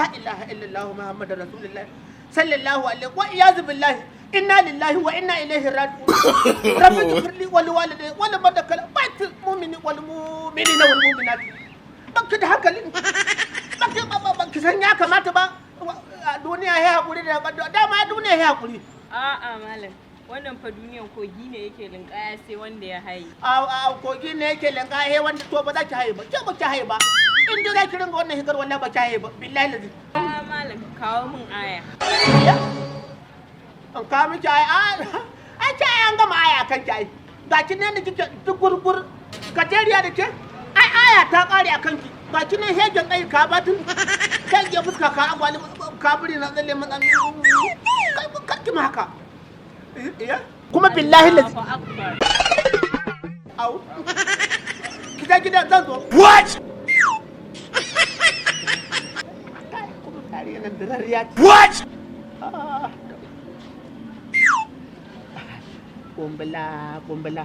La ilaha illallah Muhammadur Rasulullah sallallahu alaihi wa iyazu billahi, inna lillahi wa inna ilaihi raji'un. Rabbi ighfirli wa liwalidayya wa liman dakhala baitul mu'mini wal mu'minina wal mu'minati. Baki da hankali, baki baki san ya kamata ba. A duniya ya hakuri da dama, duniya ya hakuri. A'a malam, wannan fa duniyan kogi ne yake linkaya sai wanda ya haye. A kogi ne yake linka wanda, to ba za ki haye ba, ke ba ki haye ba. In dai za ki ringa wannan higar, wallahi ba ki haye ba, billahi lazi. A'a malam, kawo min aya. An kawo miki aya? Ai ce ai an gama aya kan ki. Ai ga ki ne da kike duk gurgur gajeriya da ke, ai aya ta kare a kanki. Ga ki ne hegen ai ka batun kai ke fuska ka agwali ka buri na tsalle matsan kai karki ma haka. Iya kuma billahi lazi. Allahu akbar. Au, gida gida zan zo. What? Kai kuma tare nan da rariya ce. What? Ah. Kumbula kumbula.